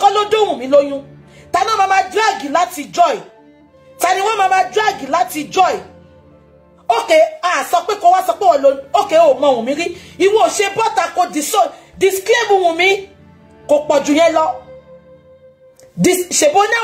kọ́ ló dó Wùnmí lóyún? Ta náà máa drag láti joy? Ta ni wọ́n máa drag láti joy? Okay, a sọ pé kó wá sọ pé wọ́n lo okay o mọ Wùnmí rí. Ìwọ ò ṣe bọ́ta kó disclaim Wùnmí kò pọ̀ jù yẹn lọ. Ṣèbó ní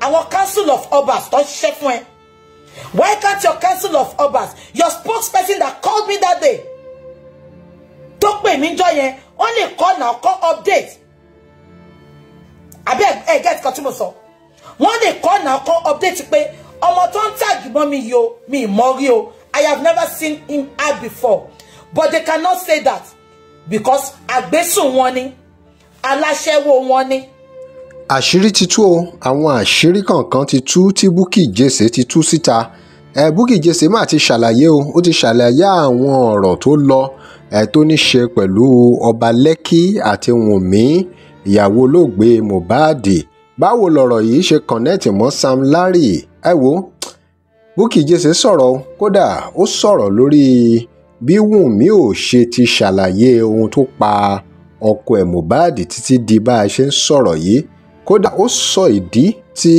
àwọn council of obas tó ń ṣiṣẹ́ fún ẹ. Why can't your council of obas, your spokesperson that called me that day, tó pè mí jọ yẹn, wọ́n lè call now, call update. Àbí ẹ get kan tí mo sọ. Wọ́n lè call now, call update pé ọmọ tó ń tag mọ́ mi yo, mi mọ̀ rí o. I have never seen him out before. But they cannot say that because àgbésùn wọn ni, aláṣẹ́wó wọn ni. Àṣírí ti tú o, àwọn àṣírí kọ̀ọ̀kan ti tú tí Bukky Jesse ti tú síta. Bukky Jesse má ti ṣàlàyé o, ó ti ṣàlàyé àwọn ọ̀rọ̀ tó lọ tó ní ṣe pẹ̀lú ọba Lẹ́kì àti Wùnmí, ìyàwó olóògbé Mohbad. Báwo lọ̀rọ̀ yìí ṣe connect mọ́ Sam Larry? Ẹ wo, Bukky Jesse sọ̀rọ̀, kódà ó sọ̀rọ̀ lórí bí Wùnmí ò ṣe ti ṣàlàyé ohun tó pa ọkọ ẹ̀ Mohbad títí di bá a ṣe ń sọ̀rọ̀ yìí. Kódà ó sọ ìdí tí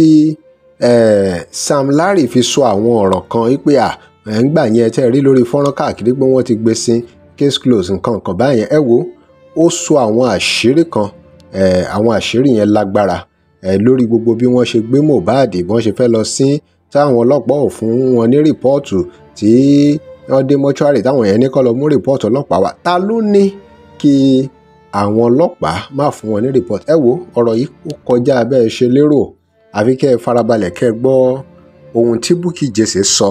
Sam Larry fi sọ àwọn ọ̀rọ̀ kan wípé à ń gbà yẹn tẹ́ rí lórí fọ́nrán káàkiri pé wọ́n ti gbé sí case close nǹkan kan báyẹn. Ẹ wo, ó sọ àwọn àṣírí kan, àwọn àṣírí yẹn lágbára lórí gbogbo bí wọ́n ṣe gbé Mohbad, bí wọ́n ṣe fẹ́ lọ sí, táwọn ọlọ́pàá ò fún wọn ní rìpọ́ọ̀tù, tí wọ́n dé mọ́ṣúárì táwọn yẹn ní kó lọ mú rìpọ́ọ̀tù ọlọ́pàá wá. Ta ló ní kí àwọn ọlọ́pàá má fún wọn ní rìpọ́ọ̀tù? Ẹ wo, ọ̀rọ̀ yìí ó kọjá bẹ́ẹ̀ ṣe lérò. Àfi kẹ́ ẹ farabalẹ̀ kẹ́ ẹ gbọ́ ohun tí Bukky Jesse sọ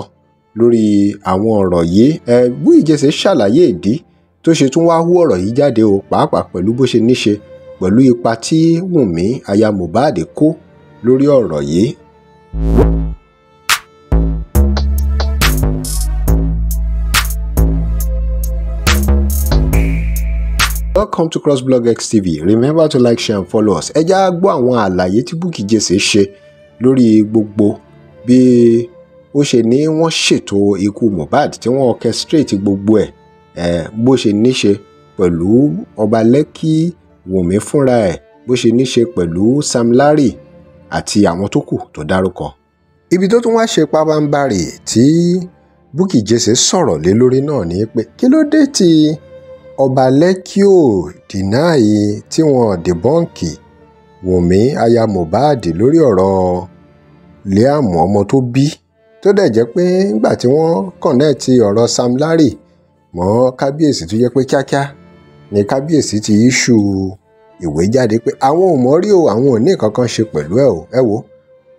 lórí àwọn ọ̀rọ̀ yìí. Bukky Jesse ṣàlàyé ìdí tó ṣe tún wá hú ọ̀rọ̀ yìí jáde o, pàápàá pẹ̀lú bó ṣe níṣe pẹ̀lú ipa tí Wùnmí aya Mohbad kó lórí ọ̀rọ̀ yìí. Welcome to CrossBlog X TV. Remember to like, share and follow us. Ẹ já gbọ́ àwọn àlàyé tí Bukky Jesse ṣe lórí gbogbo bí ó ṣe ní wọ́n ṣètò ikú Mohbad tí wọ́n orchestrate gbogbo ẹ̀, bó ṣe níṣe pẹ̀lú ọba Lẹ́kì, Wùnmí fúnra ẹ̀, bó ṣe níṣe pẹ̀lú Sam Larry àti àwọn tó kù tó dárúkọ. Ibi tó tún wá ṣe pabambarì tí Bukky Jesse sọ̀rọ̀ lé lórí náà ni pé kí ló dé tí ọba Lẹ́kì ò dìnáì tí wọ́n dìbọ́ǹkì Wùnmí aya Mohbad lórí ọ̀rọ̀ Liam ọmọ tó bí, tó dẹ̀ jẹ́ pé nígbà tí wọ́n kọ̀nẹ́ẹ̀tì ọ̀rọ̀ Sam Larry mọ́ kábíyèsí, tó jẹ́ pé kíákíá ni kábíyèsí ti issue ìwé jáde pé àwọn ò mọ̀ rí o, àwọn ò ní nǹkan kan ṣe pẹ̀lú ẹ̀ o. Ẹ wo,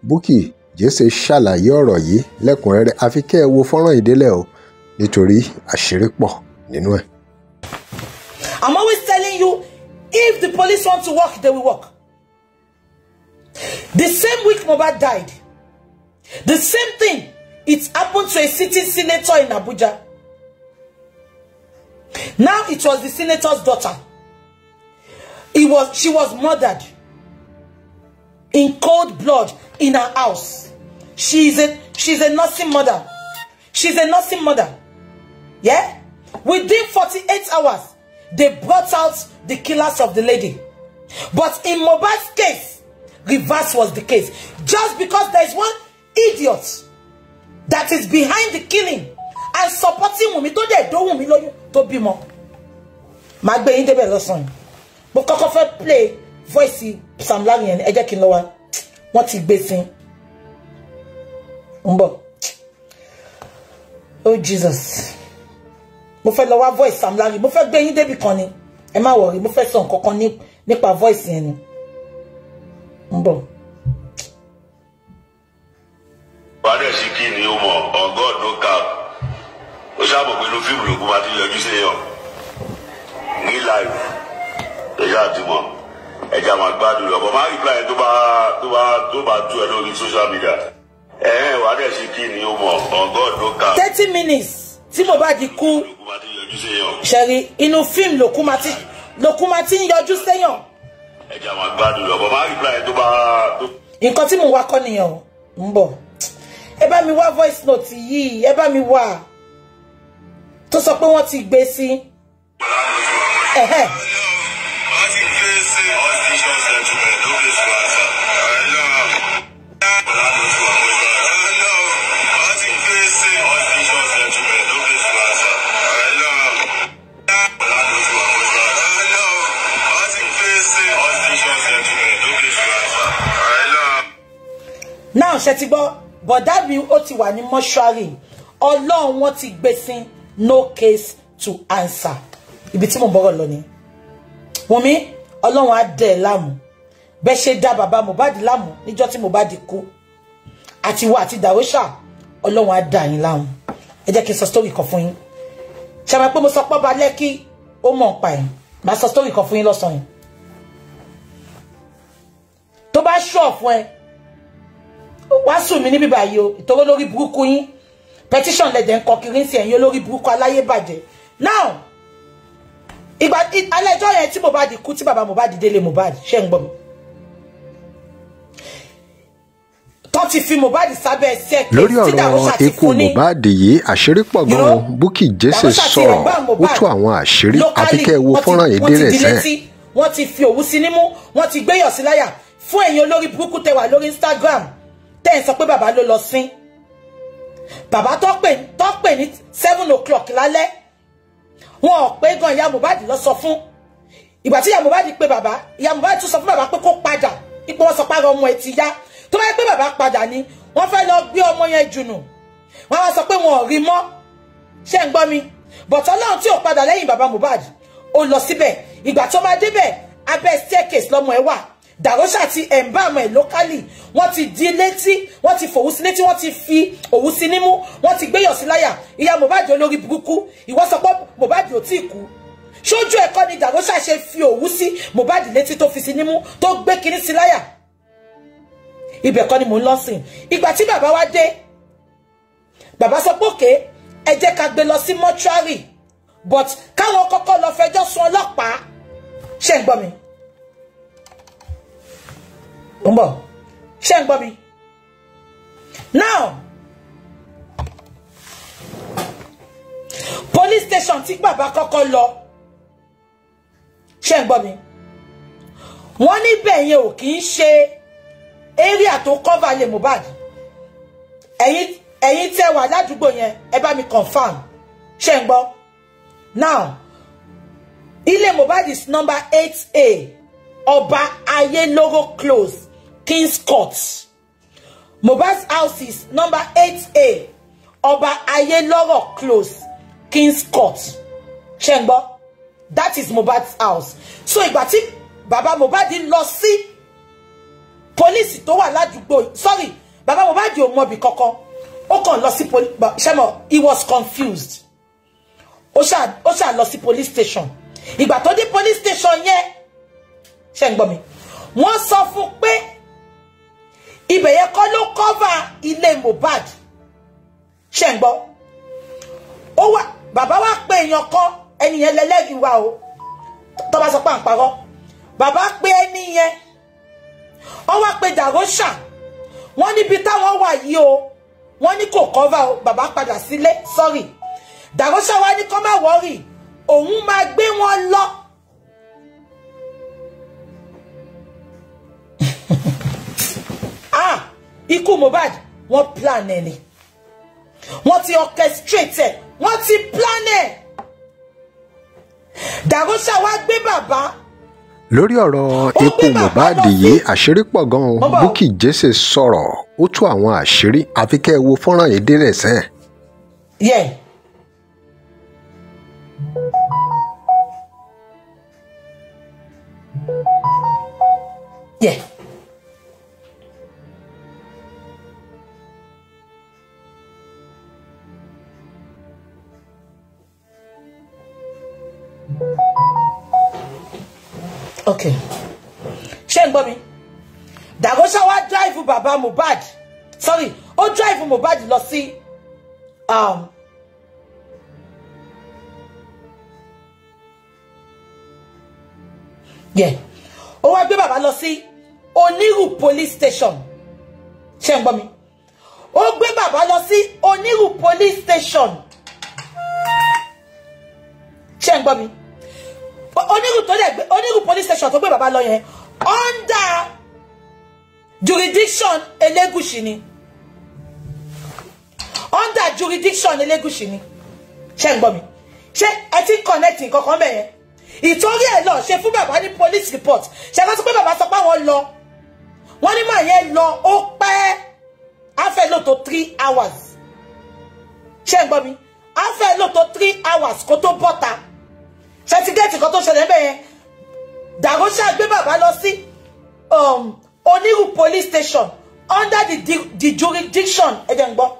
Bukky Jesse ṣàlàyé ọ̀rọ̀ yìí lẹ́kùnrẹ́rẹ́. Àfi kẹ́ ẹ wo fọ́nrán ìdílé o, nítorí àṣírí pọ̀ nínú ẹ̀. I'm always telling you, if the police want to work, they will work. The same week Mohbad died, the same thing, it happened to a sitting senator in Abuja. Now it was the senator's daughter. She was murdered in cold blood in her house. She's a nursing mother. She's a nursing mother. Yeah? Within 48 hours, they brought out the killers of the lady. But in Mohbad's case, reverse was the case. Just because there is one idiot that is behind the killing and supporting Wunmi, tó dẹ̀ dó Wunmi lóyún tó bímọ. Màá gbé yín débẹ̀ lọ́sàn-án. Mo kọ́kọ́ fẹ́ play voice Sam Larry yẹn, ẹ jẹ́ kí n lọ wá. Wọ́n ti gbé sí. Ń bọ̀. Oh Jesus. Mo fẹ́ lọ wá voice Sam Larry. Mo fẹ́ gbé yín débi kan ni. Ẹ má worry, mo fẹ́ sọ nǹkan kan nípa voice yẹn ni. Ń bọ̀. Wàá sí kí ni ó mọ̀, on God no cap. Ó ṣàbọ̀ pé inú fíìmù lògùn máa ti yọjú sí èèyàn. Ní life, ẹja àti mọ̀, ẹja máa gbádùn lọ. Bọ̀ máa reply tó bá tú ẹ lórí social media. Wàá dẹ̀ sí kí ni ó mọ̀, on God no cap. 30 minutes tí Mohbad kú, ṣẹ̀rí inú fíìmù lòkú máa ti ń yọjú séèyàn. Ẹja máa gbádùn lọ. Bọ̀ máa reply tó bá. Nǹkan tí mò ń wá kọ́ nìyẹn o, ń bọ̀. Ẹ bá mi wá voice note yìí, ẹ bá mi wá tó sọ pé wọ́n ti gbé sí. Now ṣe ti gbọ́, bọ̀dá mi ó ti wà ní mọ́ṣúárì, Ọlọ́run wọn ti gbé sí, no case to answer. Ibi tí mo bọ̀rọ̀ lọ ni Wùnmí, Ọlọ́run á dẹ̀ ẹ́ láàmú bẹ́ẹ̀ ṣe dá bàbá Mohbad láàmú níjọ́ tí Mohbad kú, àti wà àti Dàróṣà, Ọlọ́run á dà yín láàmú. Ẹ jẹ́ kí n sọ story kan fún yín. Ṣe máa pé mo sọ pé ọba Lẹ́kì ó mọ̀ ń pa ẹ̀, màá sọ story kan fún yín lọ́sàn-án yìí. Tó bá ṣọ̀ fún ẹ, wá sùn mí níbí báyìí o, ìtòrò lórí burúkú yín, petition lẹ́dẹ̀ ń kọ kiri ń sí ẹ̀yìn olórí burúkú aláyé bàjẹ́. Now ìgbà alẹ́jọ́ yẹn tí Mohbad kú, tí bàbá Mohbad délé Mohbad, ṣé ń gbọ́ mi, tó ti fi Mohbad sábẹ́ ṣẹ́kì lórí ọ̀rọ̀ ikú Mohbad yìí, àṣírí pọ̀ gan-an. Bukky Jesse sọ̀rọ̀, ó tú àwọn àṣírí, àfi kẹ́ ẹ wo fọ́nrán yìí délẹ̀ sẹ́ẹ̀. Wọ́n ti fi òwú sí nímú, wọ́n ti gbéyọ̀ sí láyà. Fún ẹ̀yin olórí burúkú tẹ́ wà lórí Instagram tẹ́ ẹ̀ sọ pé bàbá ló lọ sín, bàbá tó pè ní 7 o'clock lálẹ́, wọn ò pé gan. Ìyá Mohbad lọ sọ fún, ìgbà tí ìyá Mohbad pé bàbá, ìyá Mohbad tún sọ fún bàbá pé kó padà, ipò wọn sọ pé ara ọmọ ẹ ti yá. Tó bá yẹ pé bàbá padà ni, wọ́n fẹ́ lọ gbé ọmọ yẹn jùnù, wọ́n wá sọ pé wọn ò rí mọ́. Ṣé ń gbọ́ mi? Bọ̀tọ̀ Ọlọ́run tí ò padà lẹ́yìn bàbá Mohbad, ó lọ síbẹ̀. Ìgbà tó máa débẹ̀, abẹ́ staircase lọ́mọ ẹ wà. Dàróṣà ti ẹ̀ǹbàmọ̀ ẹ̀ lókàlì, wọ́n ti di létí, wọ́n ti fòwú sí létí, wọ́n ti fi òwú sí nímú, wọ́n ti gbéyọ̀ sí láyà. Ìyá Mohbad olórí burúkú, ìwọ sọ pé Mohbad ò tí ì kú. Ṣójú ẹ̀kọ́ ni Dàróṣà ṣe fi òwú sí Mohbad létí, tó fi sí nímú, tó gbé kinní sí láyà. Ibẹ̀ kọ́ ni mò ń lọ sìn. Ìgbà tí bàbá wa dé, bàbá sọ pé òkè, ẹ jẹ́ ká gbé lọ sí mọ́ṣúárì, but káwọn kọ́kọ́ lọ fẹjọ́ sùn ọlọ́pàá. Ṣé ń gbọ́ mi? Ń bọ̀. Ṣé ń gbọ́ mi? Now, police station tí bàbá kọ́kọ́ lọ, ṣé ń gbọ́ mi? Wọ́n níbẹ̀ yẹn ò kì í ṣe area tó cover lé Mohbad. Ẹ̀yin tẹ́ wà ládùúgbò yẹn, ẹ bá mi confirm. Ṣé ń gbọ́? Now, ilé Mohbad is number 8A, Ọba Ayélóró Close, King's Court. Mohbad's house is number 8A, Ọba Ayélóró Close, King's Court. Ṣé ń gbọ́? That is Mohbad's house. So ìgbà tí bàbá Mohbad lọ sí police tó wà ládùúgbò, sorry, bàbá Mohbad ò mọbi kankan, ó kàn lọ sí police, ṣé mo, he was confused. Ó ṣá lọ sí police station. Ìgbà tó dé police station yẹn, ṣé ń gbọ́ mi, wọ́n sọ fún pé ibẹ̀ yẹn kọ́ ló cover ilé Mohbad. Ṣé ń gbọ́? Ó wá, bàbá wa pé èèyàn kan, ẹni yẹn lẹ́lẹ́rìí wa o, tó bá sọ pé à ń parọ́. Bàbá pé ẹni yẹn, wọ́n wá pé Dàróṣà, wọ́n níbi táwọn wà yìí o, wọ́n ní kò cover o. Bàbá padà sílé, sorry, Dàróṣà wá ní kó má worry, òun máa gbé wọn lọ. Ah, ikú Mohbad, wọ́n plan ẹ̀ ni, wọ́n ti orchestrate ẹ̀, wọ́n ti plan ẹ̀. Dàróṣà wá gbé bàbá. Lórí ọ̀rọ̀ ikú Mohbad yìí, àṣírí pọ̀ gan-an. Bukky Jesse sọ̀rọ̀, ó tú àwọn àṣírí, àfi kẹ́ ẹ wo fọ́nrán yìí délẹ̀ sẹ́ẹ̀. Yeah. Yeah. Okay. Ṣé ń gbọ́ mi? Dàróṣà wá drive bàbá Mohbad, sorry, ó drive Mohbad lọ sí yeah, ó wá gbé bàbá lọ sí Onírù police station. Ṣé ń gbọ́ mi? Ó gbé bàbá lọ sí Onírù police station. Ṣé ń gbọ́ mi? Onírù tó dẹ̀ gbé Onírù police station tó gbé bàbá lọ yẹn under jurisdiction Elegushi ni. Under jurisdiction Elegushi ni. Ṣé ń gbọ́ mi? Ṣé ẹ ti connect nǹkan kan bẹ́ẹ̀ yẹn? Ìtorí ẹ̀ lọ ṣe fún bàbá ní police report. Ṣé kọ́ sí pé bàbá sọ pé àwọn lọ? Wọ́n ní màá yẹn lọ ó pẹ́. Á fẹ́ lò tó 3 hours. Ṣé ń gbọ́ mi? Á fẹ́ lò tó 3 hours kó tó bọ́ta. Ṣé ti gẹ́ẹ̀tì kan tó ṣẹlẹ̀ bẹ́ẹ̀ yẹn? Dàróṣà gbé bàbá lọ sí Onírù police station under the jurisdiction. Ẹ jẹ́ ń gbọ́.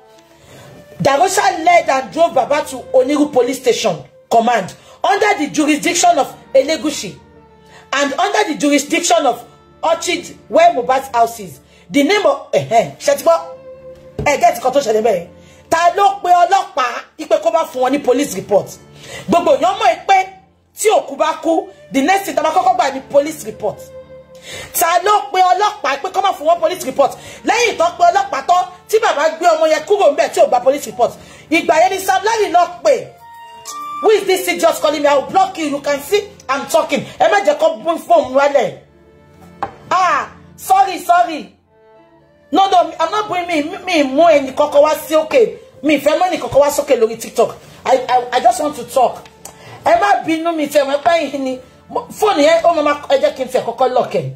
Darosha led and drove Baba to Oniru police station command under the jurisdiction of Elegushi and under the jurisdiction of Orchid where Mohbad's house is. The name of ṣètìgbọ́ ẹ gẹ́tì kan tó ṣẹlẹ̀ bẹ́ẹ̀. Ta ló pe ọlọ́pàá ipe kó bá fún wọn ní police report? Gbogbo èèyàn mọ̀ pé tí òkú bá kú, the next thing tá máa kọ́kọ́ gbà ní police report. Ta ló pe ọlọ́pàá pé kó má fún wọn police report? Lẹ́yìn tó pe ọlọ́pàá tán tí bàbá gbé ọmọ yẹn kúrò ńbẹ̀ tí ò gba police report. Ìgbà yẹn ni Sam Larry lọ pè. Who is this idiot calling me? I will block you. You can see I'm talking. Ẹ má jẹ́ kó bún fóònù wálẹ̀. Ah, sorry, sorry. No, no, I'm not bringing me mú ẹnì kankan wá sí òkè. Mi fẹ́ mú ẹnì kankan wá sókè lórí TikTok. I just want to talk. Ẹ má bínú mi tẹ̀ wọ́n pẹ́ yìí ni. Fóònù yẹn ó máa ẹ jẹ́ kí n tẹ̀ kọ́kọ́ lọ́kẹ̀.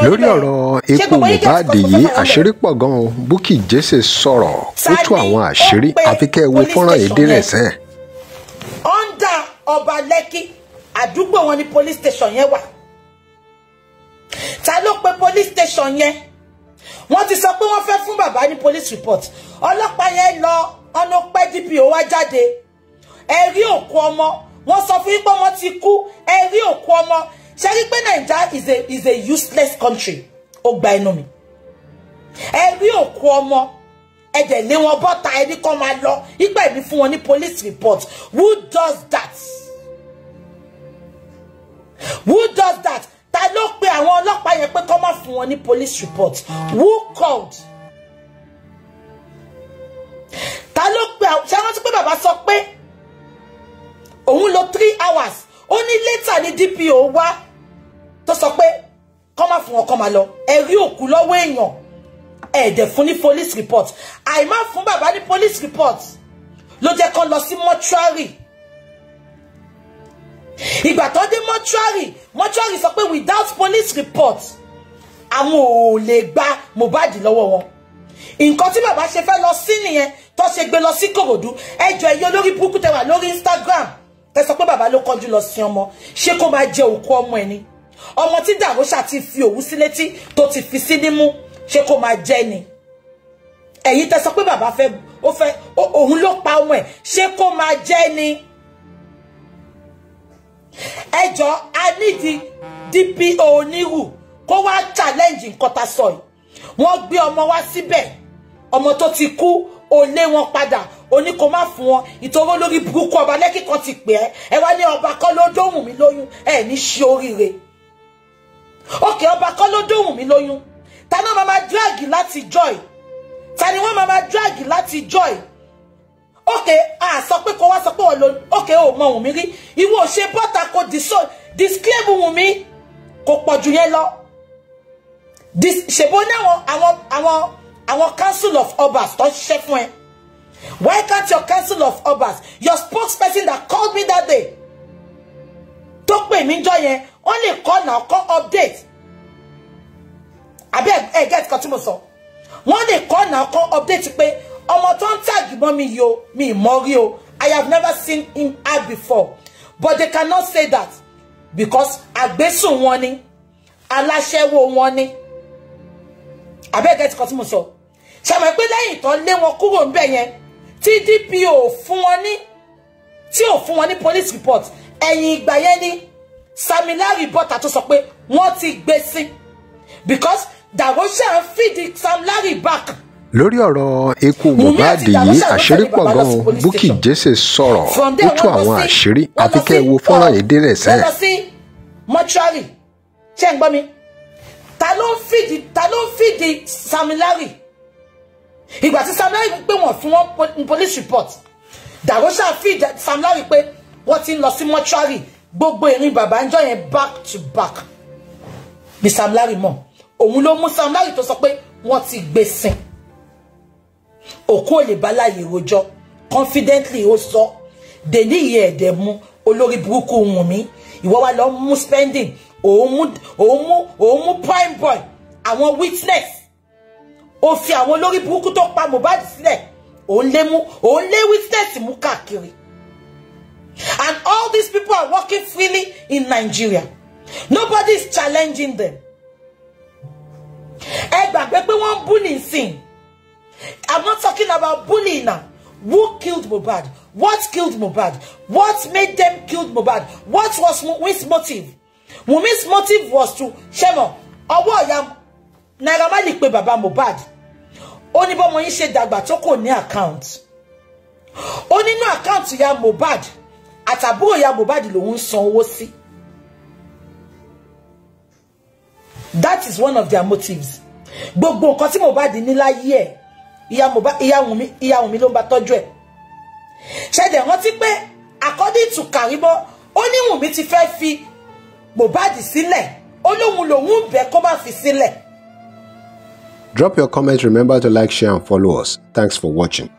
Lórí ọ̀rọ̀ ikú Mohbad yìí àṣírí pọ̀ gan-an. Bukky Jesse sọ̀rọ̀ ó tú àwọn àṣírí àfi kẹ́ ẹ wo fọ́nrán yìí délẹ̀ sẹ́ẹ̀. Under Ọba Lẹ́kì àdúgbò wọn ni police station yẹn wà. Ta ló pe police station yẹn? Wọ́n ti sọ pé wọ́n fẹ́ fún bàbá ní police report. Ọlọ́pàá yẹn lọ ọ̀nà pẹ́ DPO wá jáde. Ẹ rí òkú ọmọ. Wọ́n sọ fún yín pé ọmọ ti kú. Ẹ rí òkú ọmọ. Ṣé rí pé Naija is a useless country. Ó gba ẹnu mi. Ẹ rí òkú ọmọ. Ẹ dẹ̀ lé wọn bọ́ta ẹni kan máa lọ. Ìgbà ẹ̀mí fún wọn ní police report. Who does that? Who does that? Ta ló pe àwọn ọlọ́pàá yẹn pé kó má fún wọn ní police report? Who called? Ta ló pe ṣé rántí pé bàbá sọ pé òun lò 3 hours. Ó ní later ní DPO wá tó sọ pé kó má fún wọn kó má lọ. Ẹ rí òkú lọ́wọ́ èèyàn. Ẹ dẹ̀ fún ní police report. Àìmá fún bàbá ní police report ló jẹ́ kó lọ sí mortuary. Ìgbà tó dé mortuary, mortuary sọ pé without police report àwọn ò lè gba Mohbad lọ́wọ́ wọn. Nǹkan tí bàbá ṣe fẹ́ lọ sí nìyẹn tó ṣe gbé lọ sí Kòròdú. Ẹ jọ̀ọ́ ẹ̀yin olórí burúkú tẹ́ wà lórí Instagram tẹ́ sọ pé bàbá ló kọjú lọ sí ọmọ. Ṣé kó máa jẹ òkú ọmọ ẹ ni? Ọmọ tí Dàróṣà ti fi òwú sí létí tó ti fi sí nímú, ṣé kó máa jẹ ni? Ẹ̀yin tẹ́ sọ pé bàbá fẹ́ ó fẹ́ òun ló pa ọmọ ẹ̀, ṣé kó máa jẹ ni? Ẹ jọ̀ọ́ a nídìí DPO Onírù kó wá challenge nǹkan tá sọ yìí. Wọ́n gbé ọmọ wá síbẹ̀, ọmọ tó ti kú, ó lé wọn padà, ó ní kó má fún wọn. Ìtorí lórí burúkú Ọba Lẹ́kì kan ti pè ẹ́. Ẹ wá ní ọba kọ́ ló dóhùn mi lóyún. Ẹ ní ṣe oríire. Òkè ọba kọ́ ló dóhùn mi lóyún. Ta ni wọ́n máa drag láti joy? Ta ni wọ́n máa drag láti joy? Òkè a sọ pé kó wá sọ pé wọ́n lo òkè ò mọ Wùnmí rí. Ìwọ ò ṣe bọ́ta kó disclaim Wùnmí kò pọ̀ jù yẹn lọ. Ṣèbó ní àwọn council of obas tó ń ṣiṣẹ́ fún ẹ. Why can't your council of obas, your spokesperson that called me that day, tó pè mí jọ́ yẹn, wọ́n lè call now, call update. Àbí ẹ get kan tí mo sọ. Wọ́n lè call now, call update pé ọmọ tó ń tag mọ́ mi yìí o, mi mọ̀ rí o. I have never seen him out before. But they cannot say that because àgbésùn wọn ni, aláṣẹ́wó wọn ni. Àbí ẹ get kan tí mo sọ. Ṣé mọ̀ pé lẹ́yìn tó lé wọn kúrò ńbẹ̀ yẹn, tí DPO fún wọn ní, tí ò fún wọn ní police report, ẹ̀yìn ìgbà yẹn ni Sam Larry bọ́ta tó sọ pé wọ́n ti gbé sí because Darosha ń feed Sam Larry back. Lórí ọ̀rọ̀ ikú Mohbad yìí àṣírí pọ̀ gan-an. Bukky Jesse sọ̀rọ̀ ó tú àwọn àṣírí àfi kẹ́ ẹ wo fọ́nrán yìí délẹ̀ sẹ́ẹ̀. Wọ́n lọ sí mortuary. Ṣé ń gbọ́ mi? Ta ló ń fìdí Sam Larry? Ìgbà tí Sam Larry pé wọ́n fún wọn police report, Darosha feed Sam Larry pé Wọ́n ti ń lọ sí mọ́ṣúárì, gbogbo ìrìn bàbá ń jọ yẹn back to back ní Sam Larry mọ̀. Òun ló mú Sam Larry tó sọ pé wọ́n ti gbé sin. Òkú ò lè bá láàyè rojọ́, confidently ó sọ. Dèní ìyẹn ẹ̀dẹ̀ mú olórí burúkú Wùnmí. Ìwọ wá lọ mú spending, òun mú prime boy, àwọn witness. Ó fi àwọn olórí burúkú tó pa Mohbad sílẹ̀, òun lé witness mú káàkiri. And all these people are working freely in Nigeria. Nobody is challenging them. Ẹ gbàgbé pé wọ́n bullying sin. I'm not talking about bullying now. Who killed Mohbad? What killed Mohbad? What made them kill Mohbad? What was Wunmi's motive? Wunmi's motive was to ṣẹ́mọ̀ ọwọ́ ìyá Naira Marley pé bàbá Mohbad. Ó ní bọ́mọ yín ṣe dàgbà tó kò ní account. Ó nínú account ìyá Mohbad àtàbúrò ìyá Mohbad lòun ń san owó sí. That is one of their motives. Gbogbo nǹkan tí Mohbad ní láyé ẹ̀, ìyá Wùnmí ló ń bá tọ́jú ẹ̀. Ṣẹ̀dẹ̀ rántí pé according to Karimo, ó ní Wùnmí ti fẹ́ fi Mohbad sílẹ̀, ó lóun lòun bẹ̀ kó má fi sílẹ̀. Drop your comment. Remember to like, share and follow us. Thanks for watching.